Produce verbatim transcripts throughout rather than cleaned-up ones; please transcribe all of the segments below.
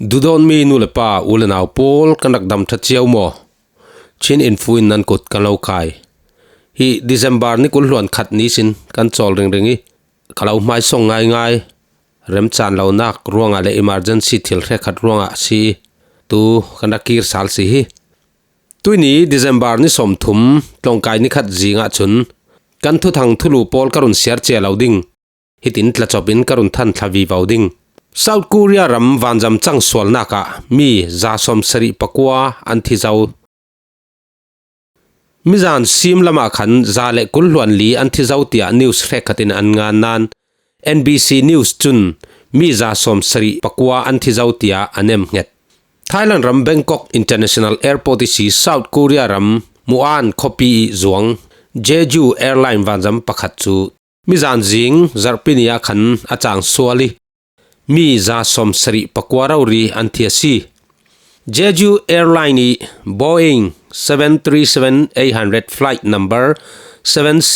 Dudawn mi nu le pa, u le nau pawl, kan rak dam ṭha cio maw? Chin Info in nan kut kan lo kai. Hi December ni kul hluan khat ni sin kan cawl ringring i, ka lo hmaisawng ngaingai. Remchan lonak ruangah le emergency thil hrekkhat ruangah si i, tu kan rak kir sal si hi. Tuini December ni sawmthum, tlawngkai ni khat zingah cun kan thuthang thulu pawl ka run siar cia lo ding. Hitin tlacawpin ka run than thla vivo ding. South Korea ram vanzam cang sualnak ah mi za sawmsarih pakua an thi zo. Mizan sim lamah khan za le kul hluan li an thi zo, tiah news hrekkhat in an ngan nain, N B C News cun mi za sawmsarih pakua an thi zo, tiah a nemhnget. Thailand ram Bangkok International Airport ihsi South Korea ram Muan khuapi ih zuang Jeju Airline vanzam pakhat cu mizan zing zarhpi ni ah khan a cang sual i, mi za sawmsarih pakua rori an thi a si. Jeju Airline ih Boeing seven three seven eight hundred flight number seven C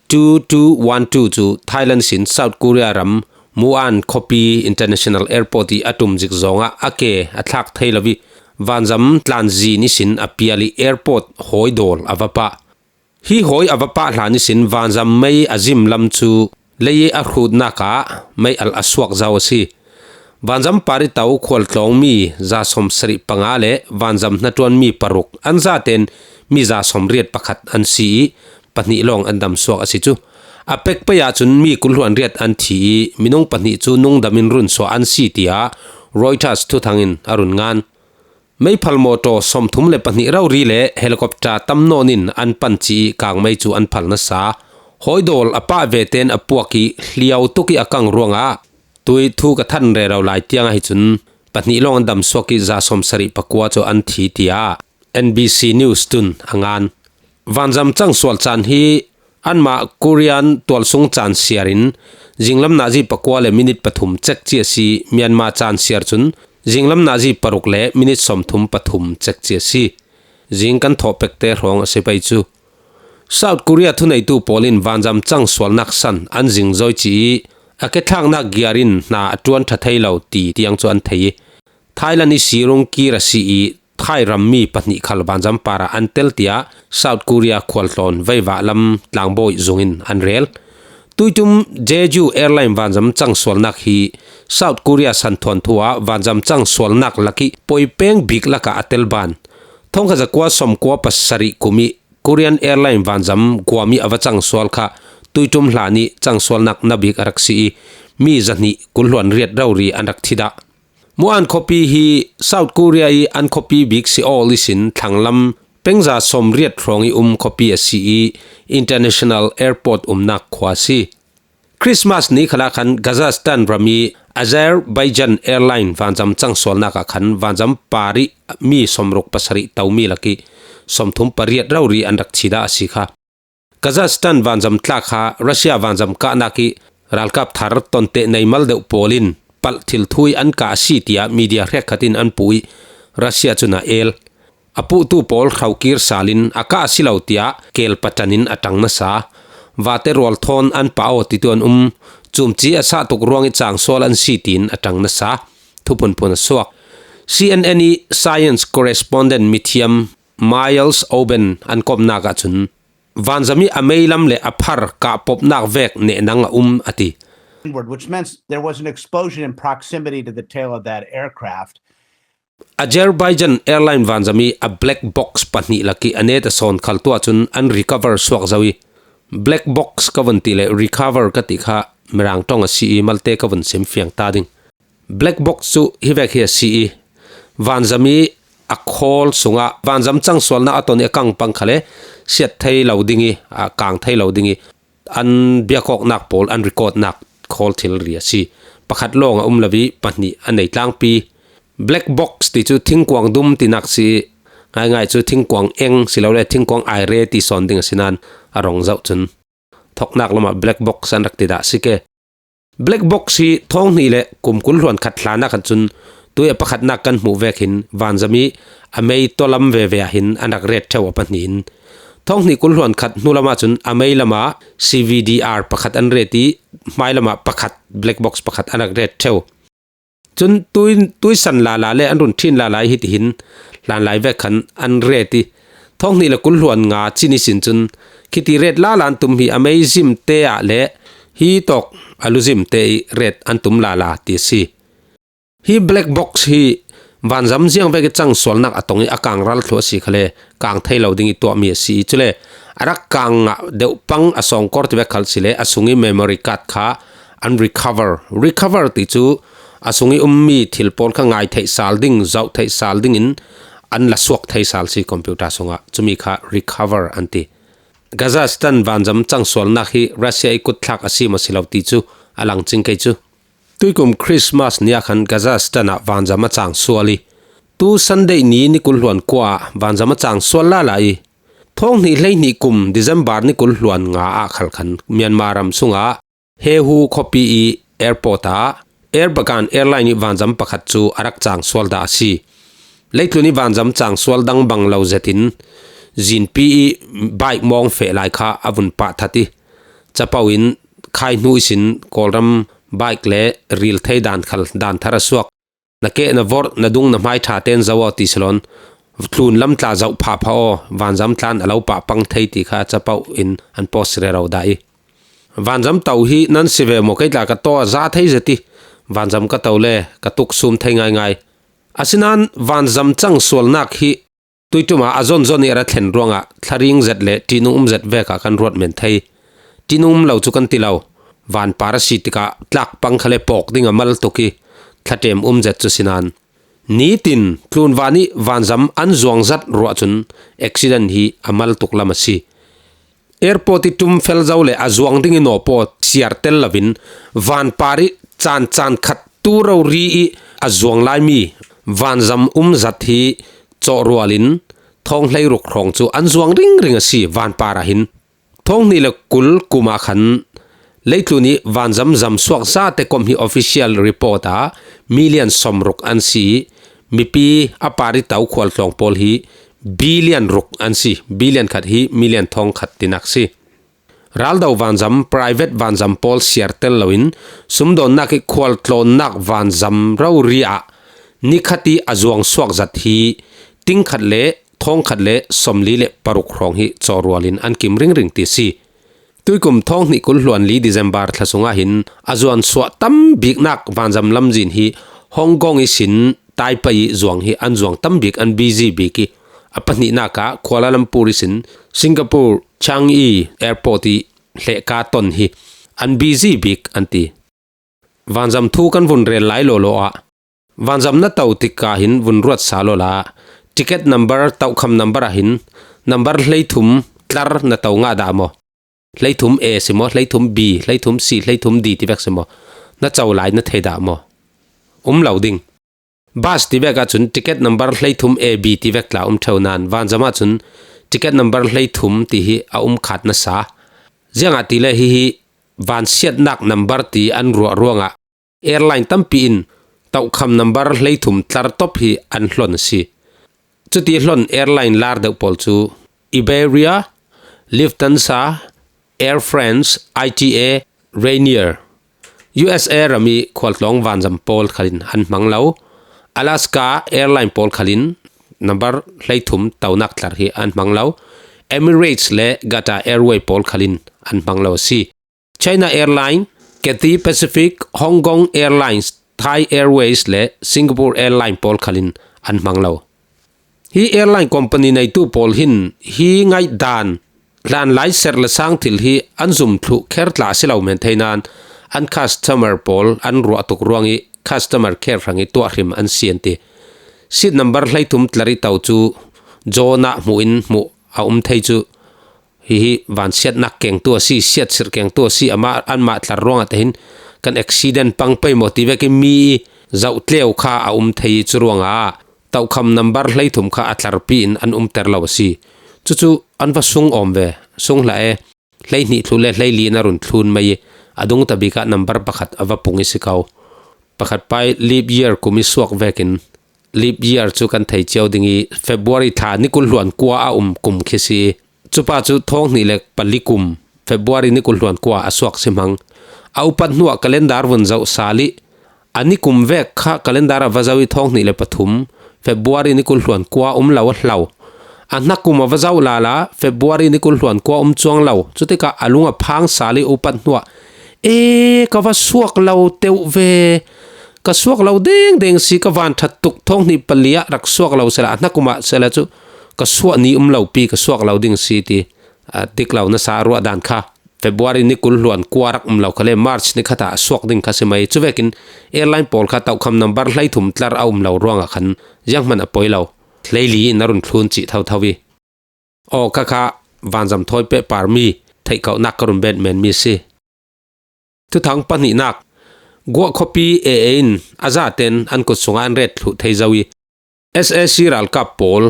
two two one two cu Thailand sin South Korea ram Muan khuapi International Airport ih a ṭum zik zawngah a ke a thlak thei lo i, vanzam tlanzin ihsin a pial i, airport hawi dawl a va pah. Hi hawi a va pah hlan ihsin vanzam mei a zim lam cu lei i a hrutnak ah mei alh a suak zo a si. Vanzam par i to khualtlawng mi za sawmsarih panga le vanzam hnaṭuan mi paruk an zaten mi za sawmriat pakhat an si i, pahnih lawng an dam suak a si cu. A pek pei ahcun mi kul hluan riat an thi i, minung pahnih cu nungdam in runsuah an si, tiah Reuters thuthang in a run ngan. Meiphal mawṭaw sawmthum le pahnih rori le helicopter tam nawn in an pan ci i, kangmei cu an phal nasa. Hawi dawl a pah veten a puak i, hliau tuk i a kang ruangah tui thu ka than rero lai tiang ahi cun pahnih lawng an dam suak i, za sawmsarih pakua cu an thi, tiah N B C News cun a ngan. Vanzam cang sual caan hi anmah Korean tualsung caan siar in zinglam nazi pakua le minit pathum cek ci a si. Myanmar caan siar cun zinglam nazi paruk le minit sawmthum pathum cek ci a si. Zing kan thawh pekte hrawng a si pei cu. South Korea thuneitu pawl in vanzam cang sualnak san an zingzoi ci i, a kethlaknak giar in hna a ṭuan ṭha thei lo ti tiang cu an thei i, Thailand i sirung kir a si i, Thai rammi pahnih khal vanzam parah an tel, tiah South Korea khualtlawn veivah lam tlangbawi zung in an rel. Tuitum Jeju Airline vanzam cang sualnak hi South Korea santhuanthu ah vanzam cang sualnak lak i poi peng bik lakah a tel ban. Thongkhat zakua sawmkua pasarih kum i Korean Airline vanzam guam i a va cang sual kha tuitum hlan i cang sualnak na bik a rak si i, mi zahnih kul hluan riat rori an rak thi dah. Muan khuapi hi South Korea i an khuapi bik si awl ihsin thlanglam pengza sawmriat hrawng i um khuapi a si i, International Airport umnak khua a si. Christmas ni khalah khan Kazakhstan ram i Azerbaijan Airline vanzam cang sualnak ah khan vanzam par i mi sawmruk pasarih tomi lak i sawmthum pariat rori an rak thi dah a si kha. Kazakhstan vanzam tlak kha Russia vanzam kahnak i ralkap thar tonte neimal deuh pawl in palh thil thu i an kah a si, tiah media hrekkhat in an puh i Russia cun a el. A puhtu pawl hro kir sal in a kah a si lo, tiah kel patan in a ṭang nasa. Vate rual thawn an pah aw titu an um. Cumci a sah tuk ruang i cang sual an si, tiin a ṭang nasa. Thuphunphun a suak. C N N i science correspondent mithiam Miles Oben an komhnak ahcun, vanzam i a meilam le a phar kahpopnak vek nehnang a um, a ti. Which meant there was an explosion in proximity to the tail of that aircraft. Azerbaijan Airline vanzam i a black box pahnih lak i a net a sawn khal tu ahcun an recover suak zo i, black box ka vun ti le recover ka ti kha Mirang ṭong a si i malte ka vun sim fiang ta ding. Black box cu hi vek hi a si i, vanzam i a khawl sungah vanzam cang sualnak a ton i a kang pang kha le siat thei lo ding i, a kang thei lo ding i, an biakawknak pawl an recordnak khawl thilri a si. Pakhat lawng a um lo i pahnih a nei tlangpi. Black box ti cu thingkuang dum tinak si i, ngaingai cu thingkuang eng si lo le thingkuang aire ti sawn ding a si nain a rong zoh cun thoknak lamah black box an rak ti dah si ke. Black box hi thawng hnih le kum kul hluan khat hlan ah khan cun tui a pakhatnak kan hmuh vek hin vanzam i a mei tualam veve ah hin an rak ret ṭheu a pahnih in, thawng hnih kul hluan khat hnu lamah cun a mei lamah C V D R pakhat an ret i hmai lamah pakhat, black box pakhat an rak ret ṭheu. Cun tui, tuisan lala le an run ṭhin lala hi tihin hlan lai vek khan an ret i, thawng hnih le kul hluan nga chin ihsin cun khiti ret lala an tum hi a meizim te ah le hi tawk a luzim te i ret an tum lala ti a si. Hi black box hi vanzam ziang vek i cang sualnak a tong i a kangral thluah si kha le kang thei lo ding i tuahmi a si i, cule a rak kang ah deuh pang a sawngkawr ti vek khal si le a sung i memory card kha an recover. Recover ti cu a sung i ummi thil pawl kha ngai theih sal ding, zoh theih sal dingin an la suak thei sal si computer sungah. Cumi kha recover an ti. Kazakhstan vanzam cang sualnak hi Russia i kutthlak a si maw si lo ti cu a lang cing kei cu. Tuikum Christmas ni ah khan Kazakhstan ah vanzam a cang sual i, tu Sunday ni ni kul hluan kua ah vanzam a cang sual lala i, thawng hnih hleihnih kum December ni kul hluan nga ah khal khan Myanmar ram sungah Hehu khuapi i airport ah Air Bagan Airline i vanzam pakhat cu a rak cang sual dah a si. Leitlun i vanzam cang sual dang bang lo zetin zinpi i bike mawng feh lai kha a vun pah that i, capo in khai hnu ihsin Kawlram bike le ril thei dan khal dan thar a suak. Na keh, na vorh, na dung, na hmai ṭha ten zoh aw ti si lawn, tlun lam tla zoh phah phah aw, vanzam tlan a lo pah pang thei ti kha capo in an post rero dah i, vanzam to hi nan si ve maw, kei tla ka taw a za thei zet i, vanzam ka to le ka tuk sum thei ngaingai. Asinain vanzam cang sualnak hi tuiṭum ah a zonzon i a ra thlen ruangah thlaring zet le ṭihnung um zet vek ah kan ruat men thei. Ṭihnung um lo cu kan ti lo. Vanpar a si tikah tlak pang kha le pawk ding a mal tuk i thlaṭem um zet cu si nain, nitin tlunvan i vanzam an zuang zat ruah cun accident hi a mal tuk lam a si. Airport i ṭum fel zo le a zuang ding i nawpaw siar tel loin vanpar i caan caan khat tu rori i a zuang laimi vanzam um zat hi cawhrual in thawng hleiruk hrawng cu an zuang ringring a si. Vanpar ah hin thawng hnih le kul kum ah khan leitlun i vanzam zam suak zate kom hi official report ah million sawmruk an si i, mipi a par i to khualtlawng pawl hi billion ruk an si. Billion khat hi million thawng khat tinak si. Raldo vanzam, private vanzam pawl siar tel loin sumdawnnak i khualtlawnnak vanzam rori ah nikhat i a zuang suak zat hi tingkhat le thawngkhat le sawmli le paruk hrawng hi cawhrual in an kim ringring ti si. Tuikum thawng hnih kul hluan li December thla sungah hin a zuan suah tam biknak vanzam lamzin hi Hong Kong ihsin Taipei i zuang hi an zuang tam bik, an busy bik i, a pahnihnak ah Kuala Lumpur ihsin Singapore Changi Airport i hlehka ton hi an busy bik an ti. Vanzam thu kan vun rel lai lawlaw ah vanzam na to tikah hin vun ruat sa lawla, ticket number, tohkham number ah hin number hleithum tlar na to ngah dah maw? Hleithum A si maw, hleithum B, hleithum C, hleithum D ti vek si maw? Na co lai na thei dah maw? Um lo ding. Bus ti vek ahcun ticket number hleithum A B ti vek tla um ṭheu nain vanzam ahcun ticket number hleithum ti hi a um khat nasa. Ziangahtile hihi vansiatnak number ti an ruah ruangah airline tampi in tohkham number hleithum tlar top hi an hlon a si. Cuti hlon airline lar deuh pawl cu Iberia, Lufthansa, Air France, I T A, Ryanair. U S A ram i khualtlawng vanzam pawl khalin an hmang lo. Alaska Airline pawl khalin number hleithum tonak tlar hi an hmang lo. Emirates le Qatar Airway pawl khalin an hmang lo a si. China Airline, Cathay Pacific, Hong Kong Airlines, Thai Airways le Singapore Airline pawl khalin an hmang lo. Hi airline company neitu pawl hin hi ngaihdan hlanlai serh le sang thil hi an zum thluh kher tla a si lo men thei nain an customer pawl an ruah tuk ruang i customer care hrang i tuah hrim an si an ti. Seat number hleithum tlar i to cu John ah hmuh in hmuh a um thei cu hihi vansiatnak kengtu a si, siatsirh kengtu a si, amah, anmah tlar ruangah te hin kan accident pang pei maw ti vekin mi i zoh tleu kha a um thei i cu ruangah tohkham number hleithum kha a tlarpi in an umter lo a si. Cucu an va sung awm ve, sung hlah e, hleihnih thluh le hleili in a run thlun mai i a dungta bikah number pakhat a va pung i si ko. Pakhat pai leap year kum i suak vekin leap year cu kan thei cio ding i February thla ni kul hluan kua a um kum khi si i, cupa cu thawng hnih le pali kum February ni kul hluan kua a suak si hmang. A upat hnuah calendar vun zoh sal i A nikum vek kha calendar a va zo i thawng hnih le pathum, February ni kul hluan kua um lo a hlau. A hnakum a va zo lala, February ni kul hluan kua um chuang lo. Chutikah a lung a phang sal i upat hnuah, "E, ka va suak lo teuh ve. Ka suak lo dengdeng si, ka van ṭhat tuk, thawng hnih pali ah rak suak lo sela, a hnakum ah sela chu ka suah ni um lo pi, ka suak lo ding si," ti. A dik lo nasa ruah dan kha. February ni kul hluan kua rak um lo kha le March ni khat ah a suak ding kha si mai. Chuvekin airline pawl kha tohkham number hleithum tlar a um lo ruangah khan zianghman a poi lo. Hleili in a run thlun chih thotho i. Aw, kha kha vanzam thawi pehpar mi theihkauhnak ka run bet men mi si. Thuthang pahnihnak. Guah khuapi A A in a zaten an kut sungah an ret thluh thei zo i, S A C ralkap pawl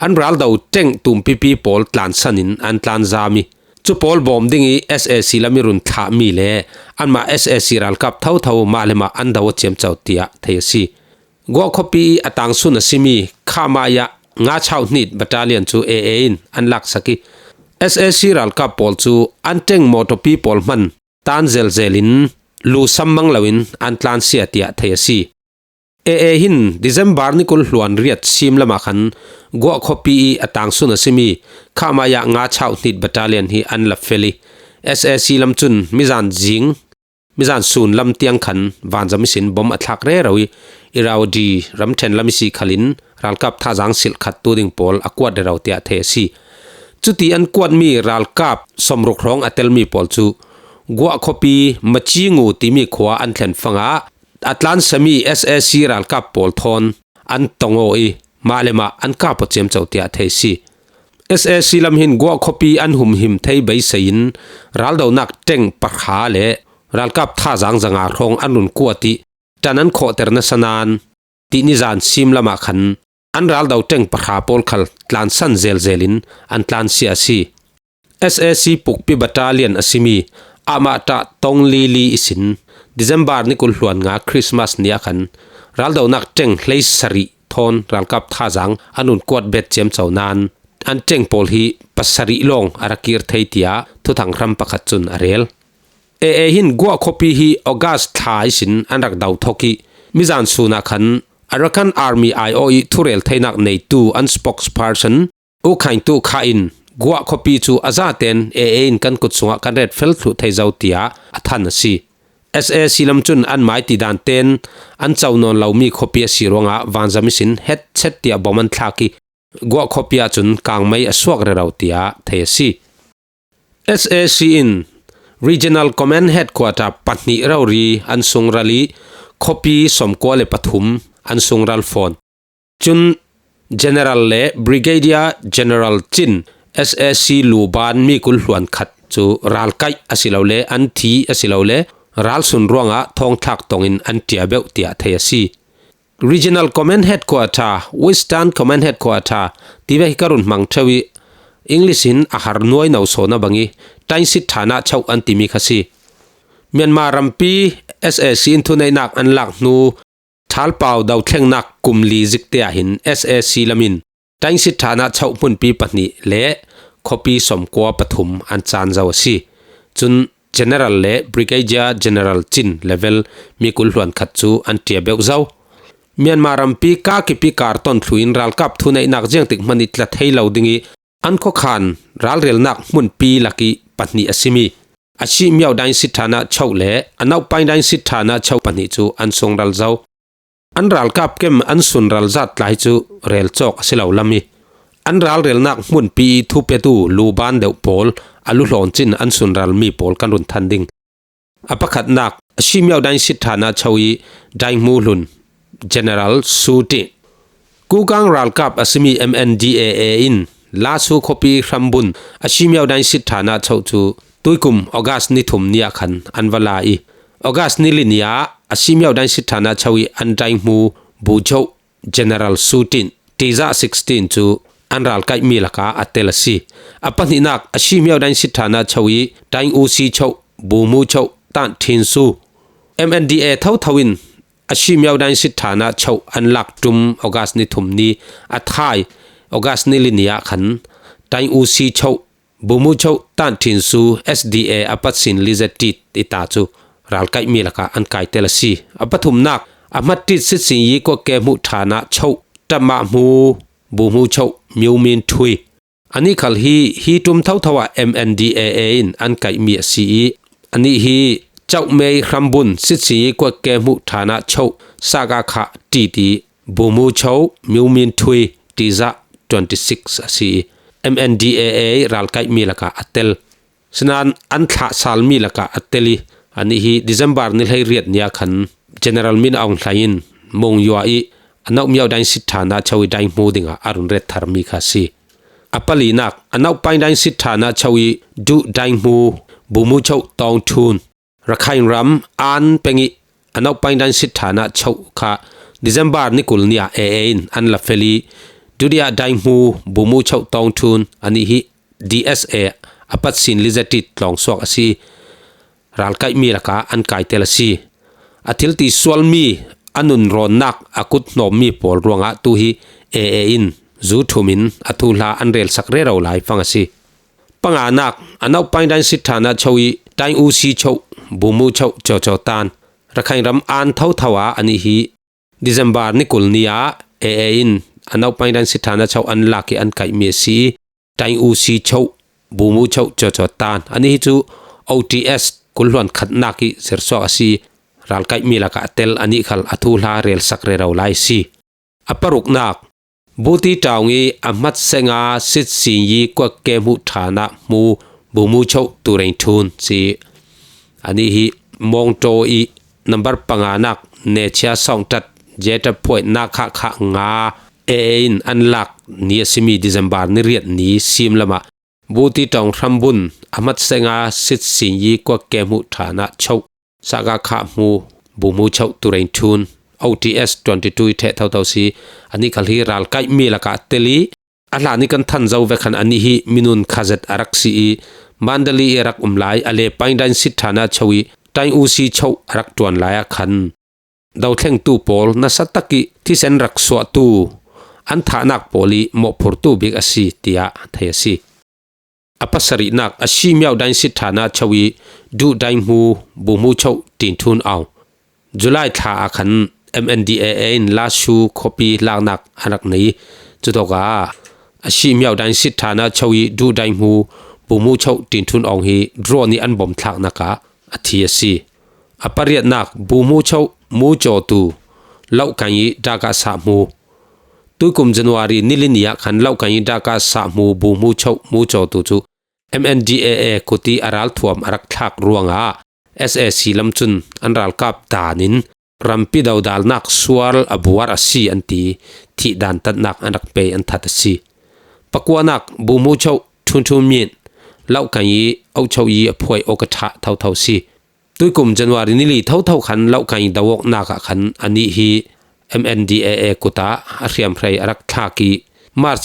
an raldo ṭeng tumpipi pawl tlansan in an tlan zam i, chu pawl bawm ding i S A C lam i run thlah mi le anmah S A C ralkap thotho mah le mah an do a ciamco tiah thei a si. Guah khuapi i a tangsun a si mi Khamaya nga chau hnit battalion cu A A in an laksak i, S A C ralkap pawl cu an ṭeng mawṭawpi pawl hman tan zelzel in lu sam mang loin an tlan sia tiah thei a si. A A hin December ni kul hluan riat sim lamah khan Guah khuapi i a tangsun a si mi Khamaya nga chau hnit battalion hi an la fel i, S A C lam cun mizan zing, mizan sun lam tiang khan vanzam ihsin bom a thlak rero i, Irrawaddy ramṭhen lam i si khalin ralkap thazang silh khat tu ding pawl a kuat rero tiah thei a si. Cuti an kuatmi ralkap sawmruk hrawng a telmi pawl cu Guah khuapi Macingu timi khua an thlen fangah a tlansami S A C ralkap pawl thawn an tong aw i, mah le mah an kap aw ciamco tiah thei si. S A C lam hin Guah khuapi an humhim thei beisei in raldonak ṭeng pahra le ralkap thazang zanga hrawng an run kuat i, ṭan an khawhter nasa nain, ti nizan sim lamah khan an raldo ṭeng pahra pawl khal tlansan zelzel in an tlansia a si. S A C pukpi battalion a simi Amata Tonglili ihsin December ni kul hluan nga Christmas ni ah khan raldonak ṭeng hleisarih thawn ralkap thazang an run kuat bet ciamco nain an ṭeng pawl hi pasarih lawng a ra kir thei tiah thuthang hram pakhat cun a rel. A A hin Guah khuapi hi August thla ihsin an rak do thok i, mizan sun ah khan Arakan Army aiawh i thurel theinak neitu an spokesperson U Khaingtu Kha in Guah khuapi cu a zaten A A in kan kut sungah kan ret fel thluh thei zo tiah a than a si. S A C lam cun an mai ti dan ten an co nawn lomi khuapi a si ruangah vanzam ihsin het chet tiah bom an thlak i, Guah khuapi ahcun kangmei a suak rero tiah thei a si. S A C in Regional Command Headquarter pahnih rori an sungral i, khuapi sawmkua le pathum an sungral fawn. Cun General le Brigadier General Cin, S A C luban mi kul hluan khat cu ralkaih asilole an thi asilole ralsun ruangah thawngthlak tongin an ṭiabeuh tiah thei a si. Regional Command Headquarter, Western Command Headquarter tive hi ka run hmang ṭheu i, English in a har nuai no sawn a bang i, Tainsit Thana Chauh an timi kha si. Myanmar rampi S A C in thuneihnak an lak hnu, Thalpau dothlengnak kum li zikte ah hin S A C lam in Tainsit Thana Chauh hmunpi pahnih le khuapi sawmkua pathum an caan zo a si. Cun General le Brigadier General Cin level mi kul hluan khat cu an ṭiabeuh zo. Myanmar rampi Kakipi kar ton thluin ralkap thuneihnak ziangtik hmanh i tla thei lo ding i an khuakhan ralrelnak hmunpi lak i pahnih a simi a Shimiao Dainsit Thana Chauh le a Naupai Dainsit Thana Chauh pahnih cu an sungral zo. An ralkap kem an sunral zat tlai cu rel cawk a si lo lam i, an ralrelnak hmunpi i thupetu luban deuh pawl a luhlawn cin an sunralmi pawl kan run than ding. A pakhatnak, a Shimiao Dainsit Thana Chauh i Daingmu Hlun, General Suti. Kugang ralkap a simi M N D A A in Lasu khuapi hrambun a Shimiao Dainsit Thana Chauh cu tuikum August ni thum ni ah khan an va la i, August ni li ni ah a Shimiao Dainsit Thana Chauh i an Daingmu Bu Chauh General Sutin Tizah sixteen cu an ralkaihmi lakah a tel a si. A pahnihnak a Shimiao Dainsit Thana Chauh i Daing Usi Chauh, Bu Mu Chauh, Tan Thin Su. M N D A thotho in a Shimiao Dainsit Thana Chauh an lak ṭum August ni thum ni a thai August ni li ni ah khan Daing Usi Chauh, Bu Mu Chauh, Tan Thin Su, S D A a patsin Lizet Tit i ta cu ralkaihmi lakah an kaitel a si. A pathumnak အမှတ်တစ် စစ်ဆင်ရေးကွပ်ကဲမှုဌာနချုပ် တပ်မမှူး ဗိုလ်မှူးချုပ် မျိုးမင်းထွေး အနည်းခက် ဟီ ဟီတုမ်ထူထူဝ် MNDAA အင်း အန်ကိုက်မီအစီအီ အနည်းဟီ ကျောက်မဲ ရမ်ဘွန် စစ်ဆင်ရေးကွပ်ကဲမှုဌာနချုပ် စကခ တီတီ ဗိုလ်မှူးချုပ် မျိုးမင်းထွေး တီဇာ twenty-six အစီ MNDAA ရၢၢ်ကိုက်မီလၢက အတဲလ် စနၢၣ် အန်ထျၢၣ်ဆၢၣ်မီလၢက အတဲလ်အီ အနည်းဟီ December နံၣ်လႆႈရီတ်ၣ်နံၣ်အခၢၣ် General Min Aung Hlaing မုံယွၤအံၤ အနောက်မြောက်တိုင်းစစ်ဌာနချုပ် ဒိုင်းမှူး ဒ်အံၤ အရုဏ်ရၢၢ်ထၢၣ်မီခါစီ အပလီၢ်နၢၣ် အနောက်ပိုင်းတိုင်းစစ်ဌာနချုပ် ဒုဒိုင်းမှူး ဗိုလ်မှူးချုပ် တောင်းထွန်း ရခိုင်ရမ် အၢၼ်းပၢၢ်အံၤ အနောက်ပိုင်းတိုင်းစစ်ဌာနချုပ် ခါ December နံၣ်ကူၣ်နံၣ် AA အင်း အန်လၢဖဲလ်အံၤ ဒုတိယဒိုင်းမှူး ဗိုလ်မှူးချုပ် တောင်းထွန်း အနည်းဟီ DSA အပတ်စံၣ် လံာ်စတီၣ် တၢင်သွၣ်အစီ ရၢၢ်ကိုက်မီလၢက အန်ကိုက်တဲလ်အစီ အထံၣ်တံၢ်သွၢၣ်မီ အနုၢ်ရီၣ်နၢၣ် အကူၣ်နီၣ်မီ ပိၢ်ရူင်း အတူၢ်ဟီ AA အင်း ယူၢ်ထူၣ်မံ အထူၣ်လၢ် အန်ရၢၢ်သၢၣ်ရၢၢ်ရဝ်လၢ် ဖင်အစီ ပငါၢ်နၢၣ် အနောက်ပိုင်းတိုင်းစစ်ဌာနချုပ် တိုင်းဦးစီးချုပ် ဗိုလ်မှူးချုပ် ကျော်ကျော်သန်း ရခိုင်ရမ် အၢၼ်းထူထူဝ် အနည်းဟီ December နံၣ်ကူၣ်နံၣ် AA အင်း အနောက်ပိုင်းတိုင်းစစ်ဌာနချုပ် အန်လၢက့ၤ အန်ကိုက်မီအစီ တိုင်းဦးစီးချုပ် ဗိုလ်မှူးချုပ် ကျော်ကျော်သန်း အနည်းဟီ သူ OTS ကူၣ်လွၼ်ၢ်ခၢၣ်နၢၣ်က့ၤ စၢၢ်သွၣ်အစီ ရၢၢ်ကိုက်မီလၢက အတဲလ် အနည်းခက် အထူၣ်လၢ် ရၢၢ်သၢၣ်ရၢၢ်ရဝ်လၢ်အစီ အပရုၵ်ၢ်နၢၣ် ဘူးတီးတောင် အမှတ်ဆယ့်ငါး စစ်ဆင်ရေးကွပ်ကဲမှုဌာနမှူး ဗိုလ်မှူးချုပ် သူရိန်ထွန်း စီ အနည်းဟီ မွင်တိုအံၤ နံပါတ် ပငါၢ်နၢၣ် နယ်ခြားစောင့်တပ် ရဲတပ်ဖွဲ့ နခခ ငါး AA အင်း အန်လၢက့ၤ နံၣ်အစီမံ December နံၣ်ရီတ်ၣ်နံၣ် စံၣ်လၢမး ဘူးတီးတောင် ရမ်ဘွန် အမှတ်ဆယ့်ငါး စစ်ဆင်ရေးကွပ်ကဲမှုဌာနချုပ် စကခ မှူး ဗိုလ်မှူးချုပ် သူရိန်ထွန်း OTS twenty-two ထဲထူထူစီ အနည်းခက်လၢ ရၢၢ်ကိုက်မီလၢက အတဲလ်အံၤ အလၢ်နံၣ်ကၢၼ်ထၢၼ်ႈ ယဝ်ႉဝဲၢ်ခၢၼ် အနည်းဟီ မံၢ်နုၢ်ခၢၣ်စဲၣ် အရၢၵ်ႈစီအံၤ မၢၼ်းတလံႇ အရၢၵ်ႈ အုမ်လၢႆ အလဲၤပိုင်းတိုင်းစစ်ဌာနချုပ် တိုင်းဦးစီးချုပ် အရၢၵ်ႈ တွၼ်ႈလၢ်အခၢၼ် ဒဝ်ထဵင်ႈတူၺ်းပိူၼ်ႈ နသတ်းတၵ်းကံၢ် ထံသႅၼ်ရၢၵ်ႈသွၣ်တူၺ်း အၼ်ထၢၼ်ႈနၢၵ်ႈပိူၼ်ႈလံ မေႃၽူၼ်တူၺ်းဘဵၵ်ႉအစီ တႄႉ ထဲအစီ အပစရီၼၢၵ်ႈ အရှေ့မြောက်တိုင်းစစ်ဌာနချုပ် ဒုဒိုင်းမှူး ဗိုလ်မှူးချုပ် တင်ထွန်းအောင် July ထၢၼ်ႈအခၢၼ် MNDAA လၢႆသူၶေႃပီးလၢၵ်ႈနၢၵ်ႈ အရၢၵ်ႈနံၣ် သူတေႃႇၵႃႈ အရှေ့မြောက်တိုင်းစစ်ဌာနချုပ် ဒုဒိုင်းမှူး ဗိုလ်မှူးချုပ် တင်ထွန်းအောင် ဟီ drone နံၣ် အၼ်ဘိမ်ႇထၢၵ်ႈနၢၵ်ႈ အထံႇအစီ အပရီၼၢၵ်ႈ ဗိုလ်မှူးချုပ် မူးၸေႃႇတူႇ လောက်ကိုင် ဒကစ မှူး တူၺ်းၵုမ်ႇ ဇၼ်ႇဝႃႇရီႇ နံၣ်လႆႈနံၣ်အခၢၼ် လောက်ကိုင် ဒကစ မှူး ဗိုလ်မှူးချုပ် မူးၸေႃႇတူႇ သူ MNDAA ကူႈတီႈ အရၢၼ်းထွမ်ႇ အရၢၵ်ႈထၢၵ်ႈရူင်း SAC လမ်းၸုၼ်ႇ ဢၼ်ရၢၼ်းၵပ်းတၢၼ်ႇ ရမ်ႇပီႇတဝ်ႇတၢၼ်ႇ နၢၵ်ႈသွၼ်ႇ အပူၼ်ႉ အစီ ဢၼ်တီႈ ထီႇတၢၼ်ႇတတ်းနၢၵ်ႈ အၼ်ၼၵ်းပႄႇ ဢၼ်ထၢတ်ႈတသီ ပၵ်းဝႃႉနၢၵ်ႈ ဗိုလ်မှူးချုပ် ထွန်းထွန်းမြင့် လောက်ကိုင် အုပ်ချုပ်ရေးအဖွဲ့ ဥက္ကဋ္ဌ ထဝ်ႈထဝ်ႈသီ တူၺ်းၵုမ်ႇ ဇၼ်ႇဝႃႇရီႇ နံၣ်လီ ထဝ်ႈထဝ်ႈၶၼ် လောက်ကိုင် တဝ်ႈၼၢၵ်ႈၶၼ် အနံႇဟီႇ MNDAA ၵူႈတႃႇ အရႅမ်ႇၽြႃး အရၵ်ႉထၢၵ်ႈၵီႇ မၢတ်ႉ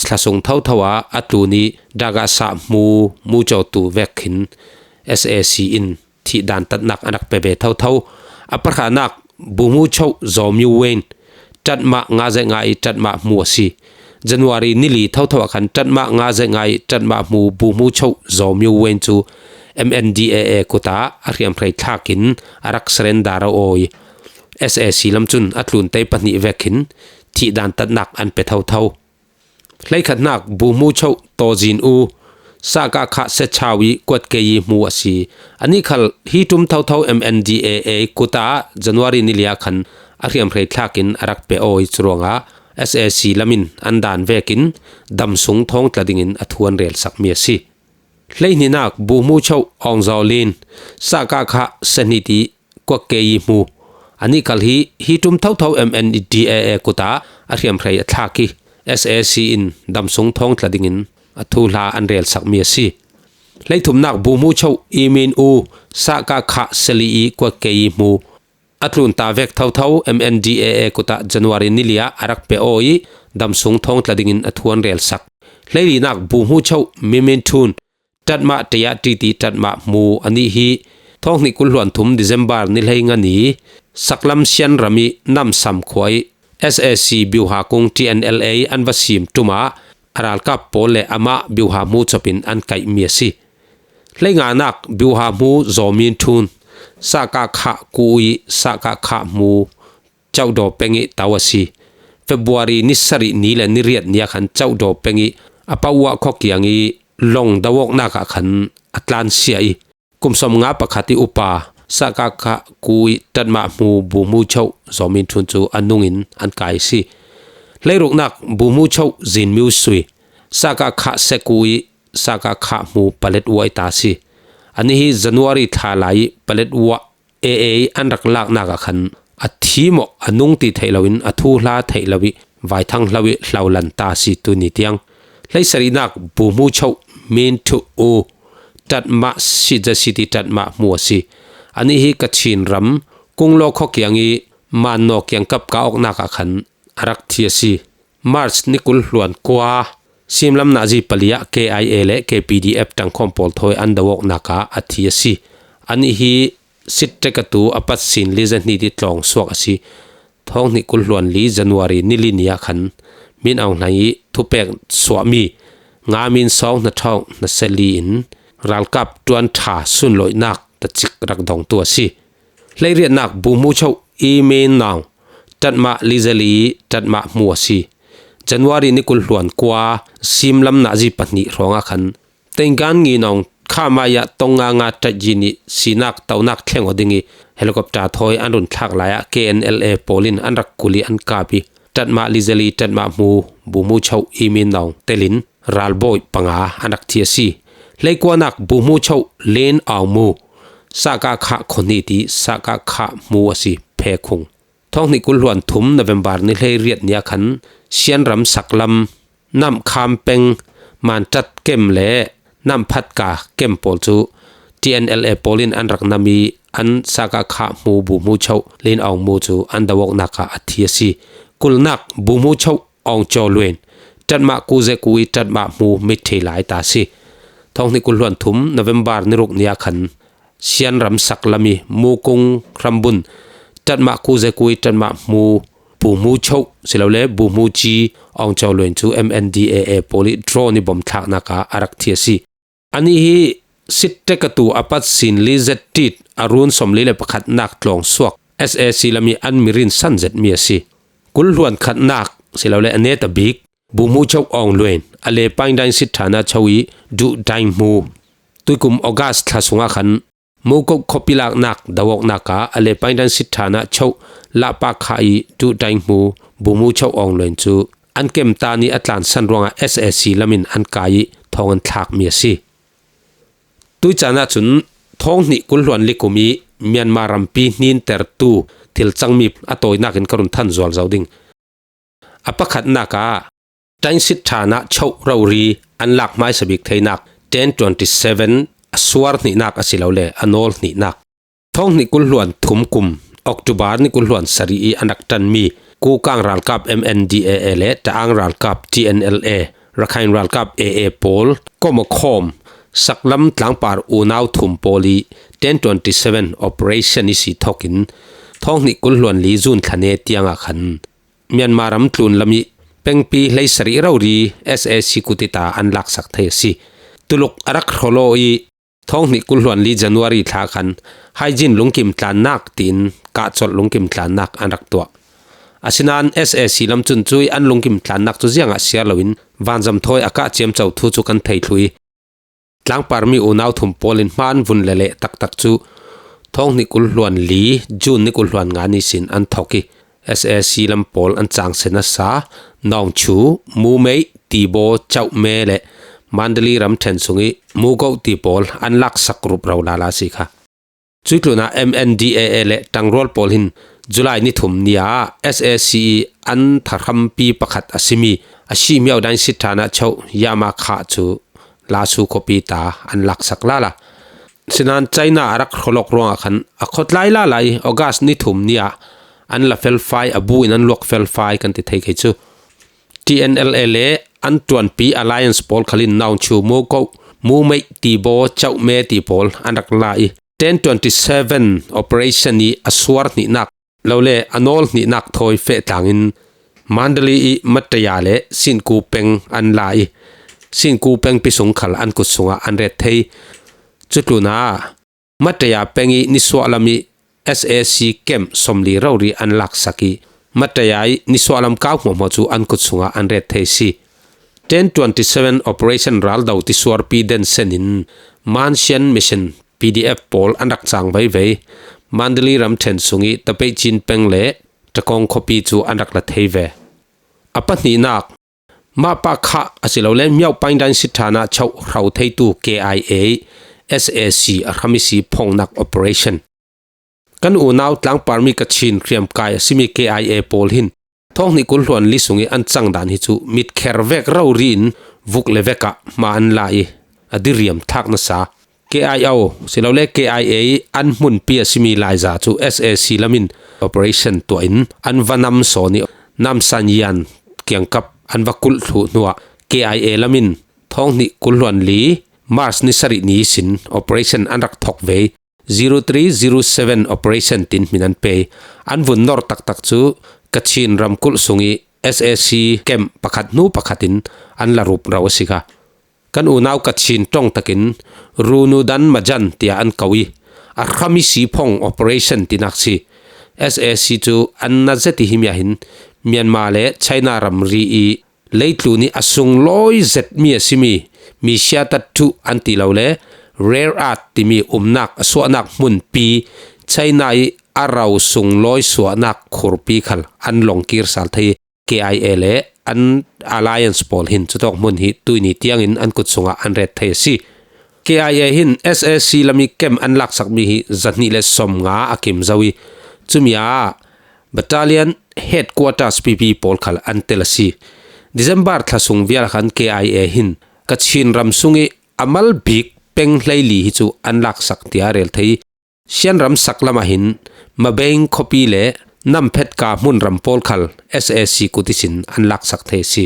ၶျ် လႃႇသုင် ထဝ်ႈထဝ်ႈ ဢႃႇ တူၺ်းၼႆႉ ဒၵ်ႉၵႃႇသႃႇ မူး မူးၸေႃႇတူႇ ဝႅၵ်ႈၶိုၼ်း SAC ဢိၼ်ႇ ထီႇတၢၼ်ႇတတ်းၼၢၵ်ႈ ဢၼ်ၼၵ်းပႄႉပႄႉ ထဝ်ႈထဝ်ႈ ဢပႃႇၶႃႇၼၢၵ်ႈ ဗိုလ်မှူးချုပ် ဇော်မျိုးဝင်း တပ်မ ငါးဆယ့်ငါး တပ်မ မှူး အသီ ဇၼ်ႇဝႃႇရီႇ နံၣ်လီ ထဝ်ႈထဝ်ႈၶၼ် တပ်မ ငါးဆယ့်ငါး တပ်မ မှူး ဗိုလ်မှူးချုပ် ဇော်မျိုးဝင်း သူ MNDAA ၵူႈတႃႇ အရႅမ်ႇၽြႃး ထၢၵ်ႈၵိၼ် အရၵ်ႉသရဵၼ်းတႃႇရဢူၺ် SAC လမ်းၸုၼ်ႇ ဢၼ်တူၼ်ႈတႆးပၼ်ႇၼီႉ ဝႅၵ်ႈၶိုၼ်း ထီႇတၢၼ်ႇတတ်းၼၢၵ်ႈ ဢၼ်ပႄႉထဝ်ႈထဝ်ႈ လႆႈၶၼ်ၼၢၵ်ႈ ဗိုလ်မှူးချုပ် တေႃႇၸိၼ်ႇဢူး စကခ သႅတ်ႉသၢဝ်း ဝီႇ ၵွတ်ႇၵႄႇယီႇ မှူး အသီ ဢၼ်ၼႆႉၶႃႈ ႁီႇတုမ်ႇထဝ်ႈထဝ်ႈ MNDAA ၵူႈတႃႇ ဇၼ်ႇဝႃႇရီႇ နံၣ်လီဢၶၼ် အရႅမ်ႇၽြႃး ထၢၵ်ႈၵိၼ် အရၵ်ႉပႄႉဢူၺ် ၸရူင်းဢႃႇ SAC လမ်းဢိၼ်ႇ ဢၼ်တၢၼ်ႇဝႄႈၵိၼ် တမ်းသုင် ထူင်ႇတြႃး တီႈငိၼ်း ဢထူၼ်ႇရႄႇသၢၵ်ႈမီး အသီ လႆႈၼႄၼၢၵ်ႈ ဗိုလ်မှူးချုပ် ဢွင်ႇၸေႃႇလိၼ်း စကခ သႅၼ်ႇၼီႇတီႇ ၵွတ်ႇၵႄႇယီႇ မှူး ဢၼ်ၼႆႉၶႃႈ ႁီႇ ႁီႇတုမ်ႇထဝ်ႈထဝ်ႈ MNDAA ၵူႈတႃႇ အရႅမ်ႇၽြႃး ထၢၵ်ႈၵီႇ SAC ဢိၼ်ႇ တမ်းသုင် ထူင်ႇတြႃး တီႈငိၼ်း ဢထူၼ်ႇရႄႇ ဢၼ်ရႄႇသၢၵ်ႈမီး အသီ လႆႈထူမ်ႇၼၢၵ်ႈ ဗိုလ်မှူးချုပ် ဢီးမိၼ်းဢူး စကခ သီႇလီႇဢီႇ ၵွတ်ႇၵႄႇယီႇ မှူး ဢၼ်တူၼ်ႈတႃႇဝႅၵ်ႈထဝ်ႈထဝ်ႈ MNDAA ၵူႈတႃႇ ဇၼ်ႇဝႃႇရီႇ နံၣ်လီဢႃႇ အရၵ်ႉပႄႉဢူၺ် တမ်းသုင် ထူင်ႇတြႃး တီႈငိၼ်း ဢထူၼ်ႇရႄႇသၢၵ်ႈ လႆႈလီၼၢၵ်ႈ ဗိုလ်မှူးချုပ် မင်းမင်းထွန်း တပ်မ တစ်ရာတစ်ဆယ့်တစ် တပ်မ မှူး ဢၼ်ၼႆႉ ႁီႇ ထူင်ႇၼိုင်ႈ ၵူၼ်းလွၼ်ႉထူမ်ႈ တီႇသႅမ်ႇပႃႇ နံႉလႆႈငၢၼ်းၼႆႉ သၢၵ်ႈလမ်းသႅၼ်းရမီး ၼမ်ႉသမ်ႇၶူၺ် SAC ပျူႇႁႃႇၵုင်း TNLA ဢၼ်ဝႃႈသိမ်းတူၺ်းမႃး အရၢၼ်ႇၵပ်းပေႃးလႄႈ ဢမႃႉ ပျူႇႁႃႇမူး ၸွပ်ႈပဵၼ် ဢၼ်ၵႆႉမီး အသီ လႆႈငၢၼ်းၼၢၵ်ႈ ပျူႇႁႃႇမူး ၸေႃႇမိၼ်းထုၼ်း စကခ ၵူႈဢီႇ စကခ မှူး Chaudaw peng i tau a si. February ni sarih ni le ni riat ni a khan Chaudaw peng i a pauah khaw kiang i long dawawknak ah khan a tlansia i kum sawmnga pakhat i upa Sakakha ku i Tatmah hmu Buhmu Chauh Zawmin Thun cu a nungin an kai a si. Hleiruknak Buhmu Chauh Zinmiu Sui, Sakakha seku i Sakakha hmu Palet Uah i ta a si. Anih hi January thla lai i Palet Uah A A an rak laknak ah khan a thi maw a nung ti theih loin a thuhla theih lo i vaithang hlo i hlolan ta a si tuni tiang. Hleisarihnak Buhmu Chauh Min Thu U Tatmah Sijasiti Tatmah hmu a si. Anih hi Kachin ram Kunglaw khaw kiang i Mannaw kiangkap kah awknak ah khan a rak thi a si. March ni kul hluan kua, simlam nazi pali ah K I A le K P D F ṭangkhawm pawl thawi an do awknak ah a thi a si. Anih hi Sittekatu a pat sin li zahnih ti tlawng suak a si. Thawng hnih kul hluan li January ni li ni ah khan Min Aung Hlaing i thupek suahmi nga Min Sawng hna ṭhawng hna seli in ralkap ṭuan ṭha sunlawihnak tacik rak dongtu a si. Hleiriatnak Buhmu Chauh i Min Naung Tatmah Lizali Tatmah hmu a si. January ni kul hluan kua simlam nazi pahnih hrawng ah khan Tenggan Ngi Naung kha mai ah Tonga nga ṭaih zi nih sinak tonak thleng aw ding i helicopter thawi an run thlak lai ah K N L A pawl in an rak kul i an kap i Tatmah Lizali Tatmah hmu Buhmu Chauh i Min Naung telin ralbawi panga an rak thi a si. Hleikuanak Buhmu Chauh Lin Aung Mu Sakakha khuahnih ti Sakakha hmu a si. Phekhung. Thawng hnih kul hluan thum November ni hleiriat ni ah khan Sianram saklam Namkham peng Mantat kem le Namphatka kem pawl cu T N L A pawl in an rak nam i an Sakakha hmu Buhmu Chauh Lin Aung Mu cu an do awknak ah a thi a si. Kulnak Buhmu Chauh Aung Chaw Luin Tatmah ku zeku i Tatmah hmu mitthei lai ta a si. Thawng hnih kul hluan thum November ni ruk ni ah khan Sianram saklam i Mukung hrambun Tatmah ku zeku i Tatmah hmu Buhmu Chauh silole Buhmu Ci Aung Chaw Luin cu M N D A A pawl i drone i bom thlaknak ah a rak thi a si. Anih hi Sittekatu a pat sin li zettit a run sawmli le pakhatnak tlawng suak S A C lam i an mirin san zetmi a si. Kul hluan khatnak silole a neta bik Buhmu Chauh Aung Luin a le Paingdain sit ṭhana Chauh i Duh Daing hmu. Tuikum August thla sungah khan Mukoh khuapi laknak do awknak ah a le Paingdain sit ṭhana Chauh Lahpa Kha i Duh Daing hmu Buhmu Chauh Aung Luin cu an kemtan i a tlansan ruangah S A C lam in an kai i thawng an thlakmi a si. Tui caan ahcun thawng hnih kul hluan li kum i Myanmar rampi hnintertu thil cangmi a tawinak in ka run than zual zo ding. A pakhatnak ah Daing sit ṭhana Chauh rori an lak hmaisa bik theinak ten twenty seven a suar hnihnak asilole a nawl hnihnak. Thawng hnih kul hluan thum kum October ni kul hluan sarih i an rak ṭanmi Kukang ralkap M N D A A le Taang ralkap T N L A, Rakhine ralkap A A pawl kawm a khawm saklam tlangpar unau thum pawl i ten twenty seven operation i si thokin thawng hnih kul hluan li June thla ne tiangah khan Myanmar ram tlun lam i pengpi hleisarih rori S A C kut i ta an laksak thei a si. Tuluk a rak hrawlaw i thawng hnih kul hluan li January thla khan haijin lungkim tlannak tiin kahcolh lungkim tlannak an rak tuah. Asinain S A C lam cun cui an lungkim tlannak cu ziangah siar loin vanzam thawi a kah ciamco thu cu kan thei thluh i tlangparmi unau thum pawl in hmaan vun le leh taktak cu thawng hnih kul hluan li June ni kul hluan nga ni sin an thawk i S A C lam pawl an cangse nasa Nawngchu, Mumeih, Tibaw, Chauhme le Mandalay ramṭhen sung i Mugoh ti pawl an laksak rup ro lala si kha. Cuih tlunah M N D A A le ṭangrual pawl hin July ni thum ni ah S A C i an thahrampi pakhat a simi a sihmiau Daing sit ṭhana Chauh Yama Kha cu Lasu khuapi ta an laksak lala. Sinan China a rak hrawlawk ruangah khan a khawtlai lala i August ni thum ni ah an la felfai a bu in an luak felfai kan ti thei kei cu. T N L A le an ṭuanpi Alliance pawl khalin Nawngchu, Mugoh, Mumeih, Tibaw, Chauhme ti pawl an rak la i ten twenty seven operation i a suar hnihnak lole a nawl hnihnak thawi feh tlangin Mandalay i Mataya le Sinku peng an la i Sinku pengpi sung khal an kut sungah an ret thei. Cutlunah Mataya peng i nisuah lam i S A C camp sawmli rori an laksak i, Matayai nisuahlam kau hmuahhmuah cu an kut sungah an ret thei si. Ten twenty seven operation raldo tisuarpi den senin Mansian Mission P D F pawl an rak cang veivei. Mandalay ramṭhen sung i Tapeicin peng le Takawng khuapi cu an rak la thei ve. A pahnihnak, Mapa Kha asilole Myaukpaingdain sitthana chauh hro theitu K I A S A C a hramisi phongnak operation. Kan unau tlangparmi Kachin hriamkai a simi K I A pawl hin thawng hnih kul hluan li sung i an cang dan hi cu mitkher vek rori in vuk le vek ah hma an la i a diriam thlak nasa. K I O silole K I A an hmunpi a simi Laiza cu S A C lam in operation tuah in an va nam sawn i Namsan Yan kiangkap an va kulh thluh hnuah K I A lam in thawng hnih kul hluan li March ni sarih ni sin operation an rak thok ve. Zero three zero seven operation tin hmin an pe. An vun nor taktak cu Kachin ramkulh sung i S A C camp pakhat hnu pakhat in an la rup ro a si kha. Kan unau Kachin ṭong takin Runudan Majan tiah an ko i a hramisi phong operation tinak si. S A C cu an na zet i himi ah hin Myanmar le China ramri i leitlun i a sunglawi zetmi a simi mi siatat ṭhuh an ti lo le rare earth timi umnak a suahnak hmunpi China i a ro sunglawi suahnak khurpi khal an lawng kir sal thei. K I A le an alliance pawl hin cutawk hmun hi tuini tiangin an kut sungah an ret thei a si. K I A hin S A C lam i camp an laksakmi hi zahnih le sawmnga a kim zo i, cumi ah battalion headquarters pipi pawl khal an tel a si. December thla sung vial khan K I A hin Kachin ram sung i a mal bik peng hleili hi cu an laksak tiah a rel thei. Shan ram sak lamah hin Mabeng khuapi le Namphetka hmunram pawl khal S A C kut ihsin an laksak thei a si.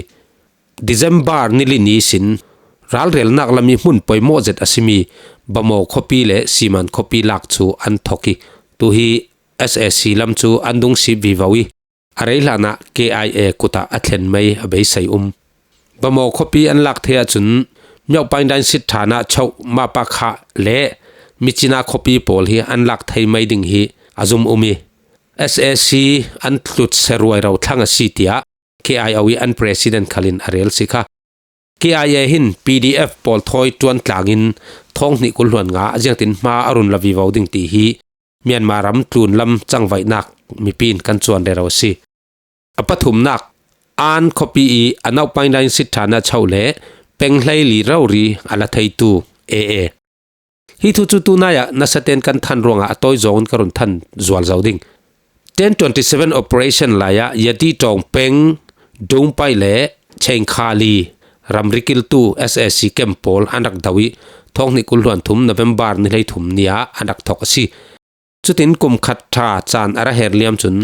December ni li ni sin ralrelnak lam i hmun poimawh zet a simi Bamaw khuapi le Siman khuapi lak cu an thok i, tu hi S A C lam cu an dung sip vivo i, a rei hlanah K I A kutah a thlen mai a beisei um. Bamaw khuapi an lak thei ahcun Myaukpaingdain sitthana chauh Mapa Kha le Michina khuapi pawl hi an lak thei mai ding hi a zum um i, S A C an tlut seruai ro thlang a si tiah K I O i an president khalin a rel si kha. K I A hin P D F pawl thawi ṭuan tlangin thawng hnih kul hluan nga a ziangtin hma a run la vivo ding ti hi Myanmar ram tlun lam cangvaihnak mipi in kan cuan rero a si. A pathumnak, An khuapi i a nauhpaindain sitthana chauh le peng hleili rori a la theitu A A. Hi thu cu tunai ah nasa tein kan than ruangah a tawi zawngin ka run than zual zo ding. Ten twenty seven operation lai ah Yati Tawng peng, Dungpai le Chengkhali ramri kiltu S A C camp pawl an rak do i, thawng hnih kul hluan thum November ni hleithum ni ah an rak thok a si. Cutin kum khat ṭha caan a ra her liam cun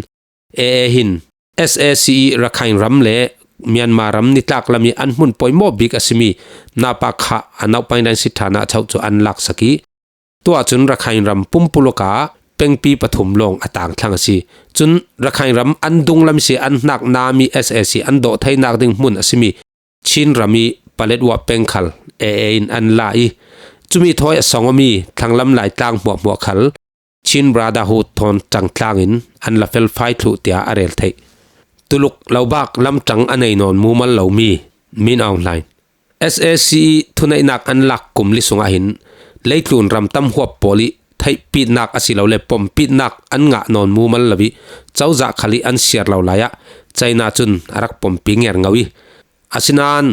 A A hin S A C i Rakhine ram le Myanmar ram nitlak lam i an hmun poimawh bik a simi Napa Kha a nauhpaindain sitthana chauh cu an laksak i, tuah cun Rakhine ram pumpuluk ah pengpi pathum lawng a tang thlang a si. Cun Rakhine ram an dunglam si an hnakna mi S A C an dawh theinak ding hmun a simi Chin ram i Paletwa peng khal A A in an la i, cumi thawi a sawng awmi thlanglam Laitlang hmuahhmuah khal Chin Brotherhood thawn ṭangtlang in an la felfai thluh tiah a rel theih. Tuluk lobak lamṭang a nei nawn mumal lomi Min Aung Hlaing S A C i thuneihnak an lak kum li sungah hin leitlun ram tam huap pawl i theihpitnak asilole pompitnak an ngah nawn mumal lo i cozah khal i an siar lo lai ah China cun a rak pompi ngerngo i, asinain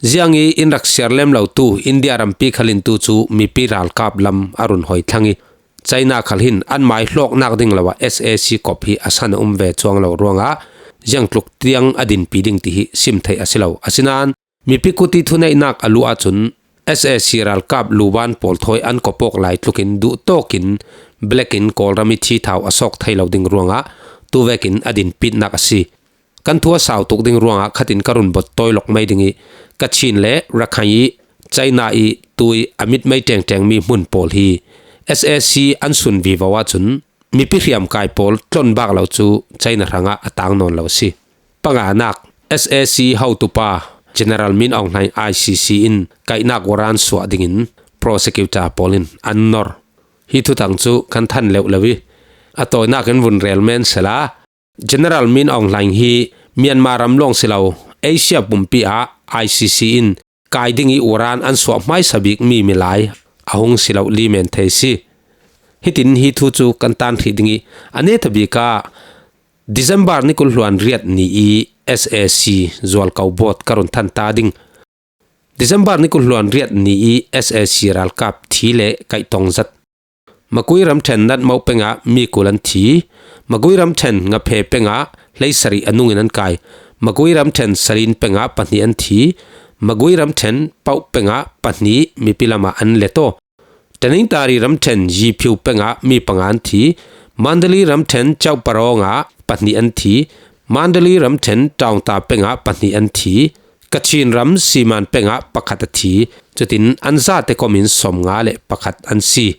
ziang i in rak siar lem lotu India rampi khal in tu cu mipi ralkap lam a run hoi thlang i, China khal hin an mai hlawknak ding lo ah S A C kop hi a san a um ve cuang lo ruangah ziangtluk tiang a dinpi ding ti hi sim theih a si lo. Asinain mipi kuti thuneihnak a luh ahcun S A C ralkap luban pawl thawi an kop awk lai tlukin duhtawk in Black in Kawlram i thithau a sawk thei lo ding ruangah tu vekin a dinpitnak a si. Kan thu a sau tuk ding ruangah khatin ka run bot tawi lawk mai ding i, Kachin le Rakhine i China i tui a mitmei ṭengṭengmi hmun pawl hi S A C an sun vivo ahcun mipi hriamkai pawl tlonbak lo cu China hrangah a tang nawn lo a si. Panganak, S A C hotupa General Min Aung Hlaing I C C in kaihnak waran suah dingin prosecutor pawl in an nor. Hi thutang cu kan than leuh lo i, A tawinak in vun rel men sela, General Min Aung Hlaing hi Myanmar ram lawng si lo, Asia pumpi ah I C C in kai ding i uran an suah hmaisa bik mi milai a hung si lo li men thei si. Hitin hi thu cu kan tan hrih ding i, a neta bik ah December ni kul hluan riat ni i S A C zual ko bawt ka run than ta ding. December ni kul hluan riat ni i S A C ralkap thi le kaih tong zat. Magui ramṭhen Natmo pengah mi kul an thi. Magui ramṭhen Ngaphe pengah hleisarih a nungin an kai. Magui ramṭhen Salin pengah pahnih an thi. Magui ramṭhen Pauh pengah pahnih mipi lamah an let aw. Taningtari ramṭhen Yiphiu pengah mi panga an thi. Mandali ramṭhen Chauparawngah pahnih an thi. Mandali ramṭhen Taungta pengah pahnih an thi. Kachin ram Siman pengah pakhat a thi. Cutin an zate komin sawmnga le pakhat an si.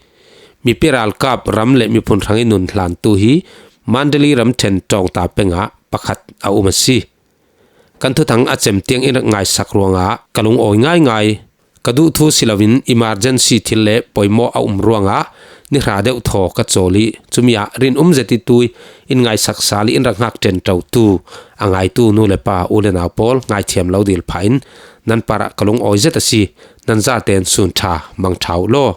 Mipi ralkap ram le miphun hrangin nun hlantu hi Mandali ramṭhen Taungta pengah pakhat a um a si. Kan thuthang a cem tiang in rak ngaisak ruangah ka lungawi ngaingai. Ka duh thu si loin emergency thil le poimaw a um ruangah ni hra deuh thaw ka cawl i, cumi ah rin um zet i tui in ngaisak sal i in rak ngak ṭen ṭotu a ngaitu nu le pa u le nau pawl ngaithiam lo dil pha in nan parah ka lungawi zet a si. Nan zaten sun ṭha mang ṭha uh law.